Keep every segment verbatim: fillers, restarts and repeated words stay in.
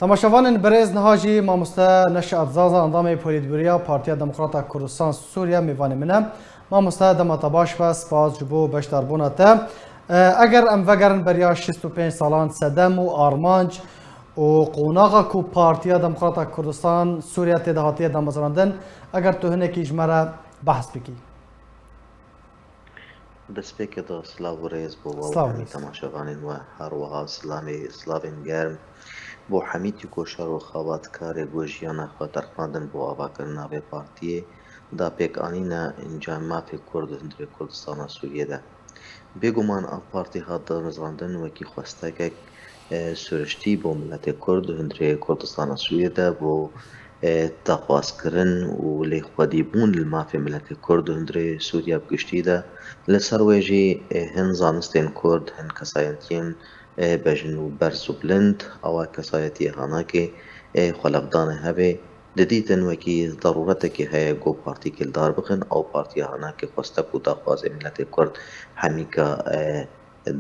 Temaşevanên birêz, niha jî mamoste Neşat Zaza, endamê Polîtbûroya Partiya Demokrata Kurdistan Sûriye, mêvanê min e. Mamoste, dema te baş be, spas ji bo beşdarbûna te. E, eger em vegerin beriya şêst û pênc salan, sedem û armanc û qonaxa ku Partiya Demokrata Kurdistan Sûriye tê de hatiye damezrandin, eger tu hinekî ji me re behs bikî. Destpêkê de silav û rêz bo we û Silav û hemî rêz. Temaşevanên we, her wiha silamê, silavên germ bo hemî tîkoşer û xebatkarê ku jiyana xwe terxandin bo avakirina vê partiyê, da pêkanîna encam mafê Kurd di hundirê Kurdistana Sûriyê de. Bêguman ev partî hat damezrandin wekî xwestekek, e, siriştî bo miletê Kurd di hundirê Kurdistana Sûriyê de, bo, e, daxwazkirin û lêxwedîbûn li mafê miletê Kurd di hundirê Sûriya bi giştî de. Li ser wê jî, e, hin zanistên Kurd, hin kesayetiyên, e, bejn û berz û bilind, awa kesayetiyê hanakê, e, xwe levdane hevê, didîtin wekî derûretekê heye ku partîkê li dar bixin, ew partiya hanakê xwestek û daxwazê miletê Kurd hemîka, e,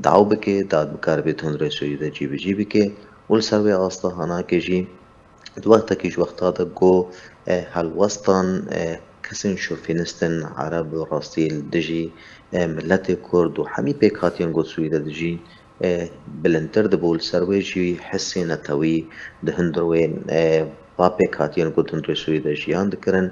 daw bike, da bikaribe di hundirê Sûriyê de cîbicî bike û li ser wê asta hanakê jî di wextekî ji wexta de ku, e, helwestan, e, kesên şofînist in, ereb bi rastî li dijî, e, miletê Kurd û hemî pêkhatiyên ku Sûriyê de dijîn, e, bilindtir dibû. Li ser wê jî hissê netewî di hundir wê, e, va pêkhatiyên ku di hundirê Sûriyê de jiyan dikirin,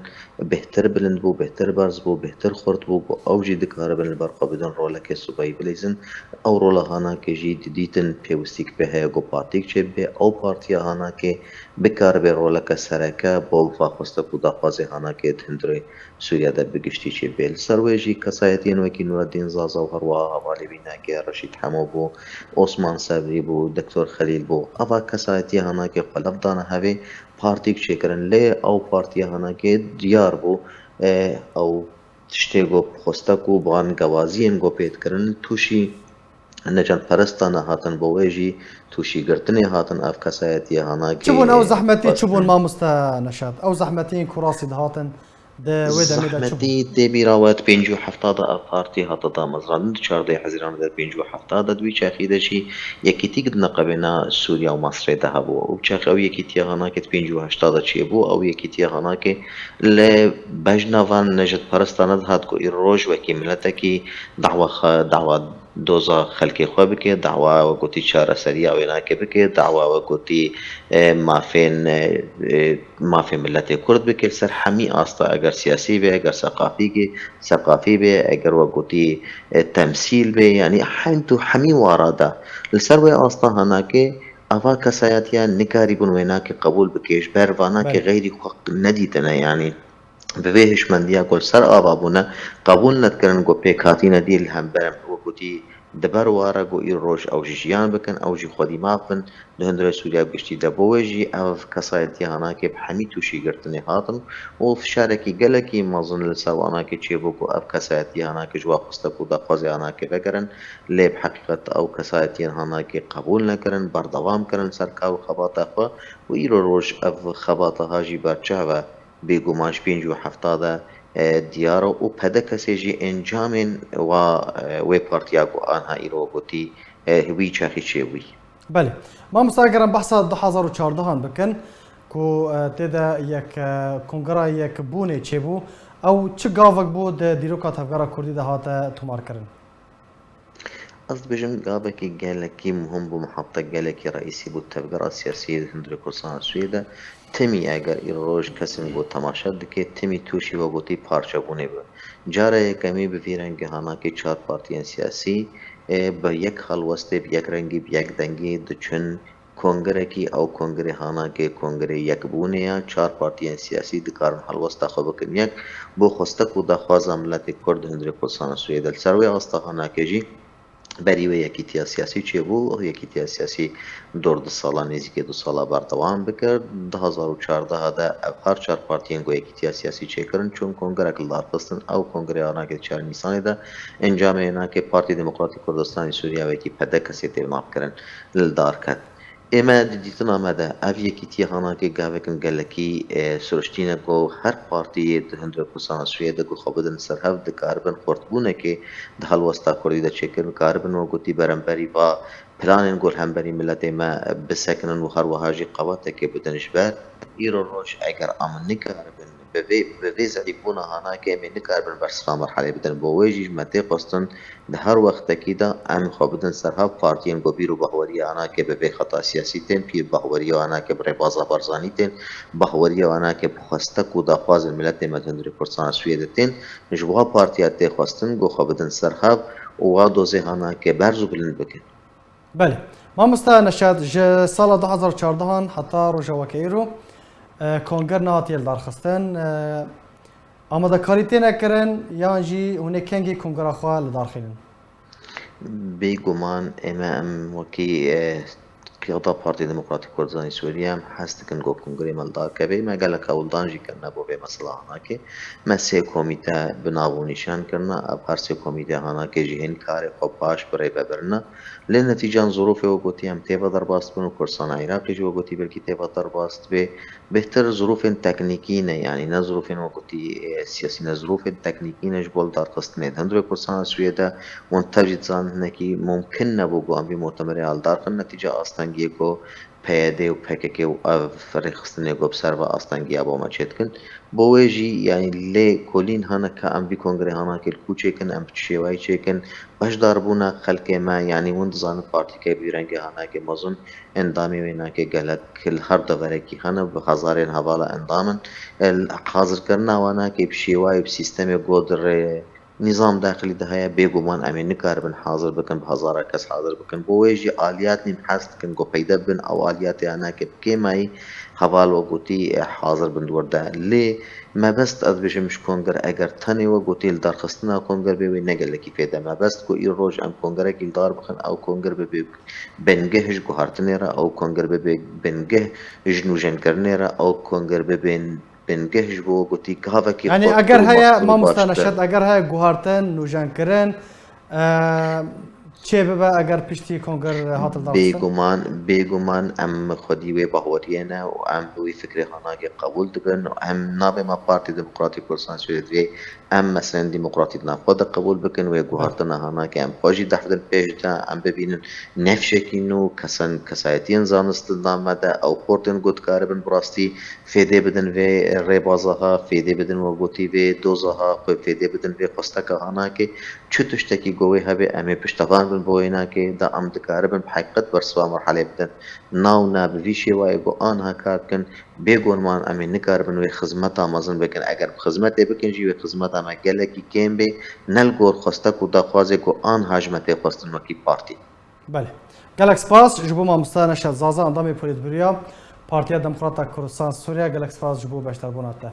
bêhtir bilind bû, bêhtir berz bû, bêhtir xurt bû, ku ew jî dikaribin li ber xwe bidin rolekê sibeyî bilîzin. Ew rola hanakê jî didîtin pêwistîk pê heye ku partîk çêbibe. Ew partiya hanakê bikaribe roleke sereke bo va xwestek û daxwazê hanakê di hundirê Sûriye de bi giştî çêbibe. Li ser wê jî kesayetiyên wekî Nureddîn Zaza û herwiha hevalê wî nake Reşîd Hemo bû, Osman Sebrî bû, Doktor Xelîl bû. Eva kesayetiya hanakê xwe lev dane hevê, partîk çêkirin. Lê ew partiya hanakê diyar bû, e, ew tiştê ku xwestek û bangewaziyên ku pê dikirin tûşî necatperesta nehatin, bo wê jî tûşî girtinê hatin. Ev kesayetiya hanakê Çi bûn ew zehmetî, çi bûn mamoste Neşat? Ew zehmetiyên ku rastî dihatin di wê demê de çi bûn? Zehmetî tê bîra we, di pêncî û hefta de ev partî hate damezrandin, di çardeh Hezîran de pêncî û hefta de, di wî çaxî de jî yekîtîk di neqebêna Sûriya û Misrê de hebû. Ew çax ew yekîtiya hanakê di pêncî û heşta de çêbû, ew yekîtiya hanakê li bejna van necatperesta nedihat ku îroj wekî miletekî dawa xwe, dawa doza xelkê xwe bike, dawa we gotî çareseriya wênakê bike, dawa we gotî, e, mafên, e, e, mafê miletê Kurd bike, li ser hemî asta, eger siyasî be, eger seqafî be, seqafî be, eger we gotî, e, temsîl be, yanî hend û hemî wara de. Li ser wê asta hanakê ava kesayetiya nikarîbûn wênakê qebûl bike, ji ber vanakê Belê. Xeyrî xwe nedîtine, yanî bi vê hişmendiya ku li ser ava bûne, qebûl nedikirin ku pêk hatine dî li hember em, wek gotî, di ber ware ku îroj ew jî jiyan bikin, ew jî xwedî maf bin, di hundirê Sûriya giştî de. Bo wê jî ev kesayetiya hanakê bi hemî tûşî girtinê hatin û fişarekî gelekî mezin li ser hanakê çêbû ku ev kesayetiya hanakê ji wa xwestek û daxwazê hanakê vegerin, lê bi heqîqet ew kesayetiyên hanakê qebûl nekirin, berdewam kirin ser kar û xebata xwe û îro roj ev xebata ha jî berçav e. Bêguman ji pêncî û hefta de, e, diyar e û P D K S jî encamên wa, e, wê partiya ku anha îro gotî, e, wî çaxî çêbûyî. Belê. Mamosta, eger em behsa du hazar û çardehan bikin, ku, e, tê de yek, e, kongreya yekbûnê çêbû, ew çi gavek bû di dîroka tevgera kurdî de hate tomarkirin? Ez dibêjim, gavekî gelekî muhim bû, mihebte gelekî reîsî bû, tevgera siyasî di hundirê Kurdistana Sûriyê de. Timî eger îroj kesên ku temaşe dike, timî tûşî wek gotî parçebûnê be. Cara yekemî bi vî rengî hanakê çar partiyên siyasî, e, bi yek helwestê, bi yek rengî, bi yek dengî diçin kongrekî. Ew kongrê hanakê kongrê yekbûnê ye. Çar partiyên siyasî dikarin helwesta xwe bikin yek bo xwestek û daxwaza miletê Kurd di hundirê Kurdistana Sûriyê de. Li ser wê asta hanakê jî berî wê yekîtiya siyasî çêbû. Ew yekîtiya siyasî dor du sala, nêzîkê du sala berdewam bikir. Du hazar û çardeh de ev her çar partiyên ku yekîtiya siyasî çêkirin çûn kongrek li dar xistin. Ew kongrê hanakê çar Nîsanê de encamê hanakê Partî Demokratîk Kurdistanê Sûriye wekî P D K S tê nav kirin, li dar ket. Ê me di dîtina me de ev yekîtiya hanakê gavek in gelekî, e, siriştî ne ku her partiyê di hundirê Kurdistana Sûriyê de ku xwe bidin ser hev, dikaribin xurtbûnekê di helwesta kurdî de çêkin, dikaribin wek gotî beramberî va planên ku li hemberî miletê me bisekinin û her wiha jî qewetekê bidin ji ber. Îro roj eger em nikaribin bi vê, bi vê zehîbûna hanakê em ê nikaribin bersiva merhelê bidin. Bo wê jî ji me tê xwestin di her wextekî de em xwe bidin ser hev, partiyên ku bîr û bahweriya hanakê bi vê xeta siyasî tên, pîr bahweriya hanakê bi rêbaza Barzanî tên, bahweriya hanakê bi xwestek û daxwazên miletê me di hundirê Kurdistana Swêdê tên. Ji wa partiya tê xwestin ku xwe bidin ser hev û wa dozê hanakê berz û bilind bikin. Belê. Mamosta Neşet, ji sala du hezar û çardeh an heta roja weke îro, e, konger nehatiye lidarxistin. E, amadekarî têne kirin yan jî hûn ê kengî kongera xwe lidarxînin? Bêguman ê me em wekî, e, qiyada Partiya Demokratîk Kurdistanê Sûriye em hez dikin ku kongrê me li dar keve. Me gelek hewldan jî kirine bo vê mesela hanakê. Me sê komîte bi nav û nîşan kirine. Ev her sê komîte hanakê jî hên karê xwe baş bi rê ve birine. Lê netîcan zirûfê wek gotî em tê ve derbas dibin û Kurdistana Iraqê jî wek gotî belkî tê ve derbas dibe. Bêhtir zirûfên teknîkî ne, yanî ne zirûfên wek gotî, e, siyasî ne, zirûfên teknîkî ne ji bo lidarxistinê. Di hundirê Kurdistana Swêde hûn tev jî dizanin hinekî mumkin nebû ku em vî mutemerê li dar xin, netîca astengiyê ku P Y D û P K K û ev rêxistinê ku bi ser ve astengiya bo me çêdikin. Bo wê jî, yanî lê kolîn haneke em vî kongrê hanakê li ku çêkin, em bi çi şêwayî çêkin, beşdarbûna xelkê me, yanî hûn dizanin partîkê bi vî rengê hanakê mezin endamê wê nake gelek li her deverekî hene, bi hezarên hevala endam in. El hazirkirina wan nake bi şêwayê, bi sîstemê ku di rê nîzam daxilî de heye, bêguman em ê nikaribin hazir bikin, bi hezara kes hazir bikin. Bo wê jî aliyat nîn hez dikin ku peyde bibin, ew aliyatê ya nake bi kêmayî heval we gotî, e, hazir bin di wir de. Lê mebest, ez dibêjim, ji konger eger tenê we gotî li darxistina konger bê, wê ne gelekî fêde. Mebest ku îro roj em kongerekî li dar bixin, ew konger bibe bingeh ji guhartinê re, ew konger bibe bingeh ji nûjenkirinê re, ew konger bibe bingeh ji bo gotî gavekî Yanî xurt eger û heye, mexsûr mamosta baştir. Neşet, eger heye guhartin, nûjenkirin, e, çê bibe eger piştî konger hatin daxistin? Bêguman, bêguman em xwedî wê baweriyê ne û em bi wî fikrê hanakê qebûl dibin û em navê me Partî Demokratîk Kurdistan Swêdê divê em meselên demokratî di nav xwe de qebûl bikin, wê guhartina hanakê em xwe jî deh bidin pêş de, em bibînin nefşekî nû, kesan, kesayetiyên zanist di nav me de, ew xortên ku dikaribin bi rastî fêdê bidin vê rêbaza ha, fêdê bidin we gotî vê doza ha, xwe fêdê bidin vê xwesteka hanakê. Çi tiştekî ku wê hebe em ê piştevan bin bo wê nake, da em dikaribin bi heqîqet bersiva merhelê bidin. Na û na bi vî şêwayê ku anha kar bikin, bêguman em ê nikaribin wê xizmeta mezin bikin. Eger bi xizmetê bikin jî, wê xizmeta me gelekî kêm bê, ne li gor xwestek û daxwazê ku anha ji me tê xwestin wekî partî. Belê. Gelek spas ji bo mamosta Neşet Zaza, endamê polîtbûroya Partiya Demokrata Kurdistan Sûriye. Gelek spas ji bo beşdarbûna te.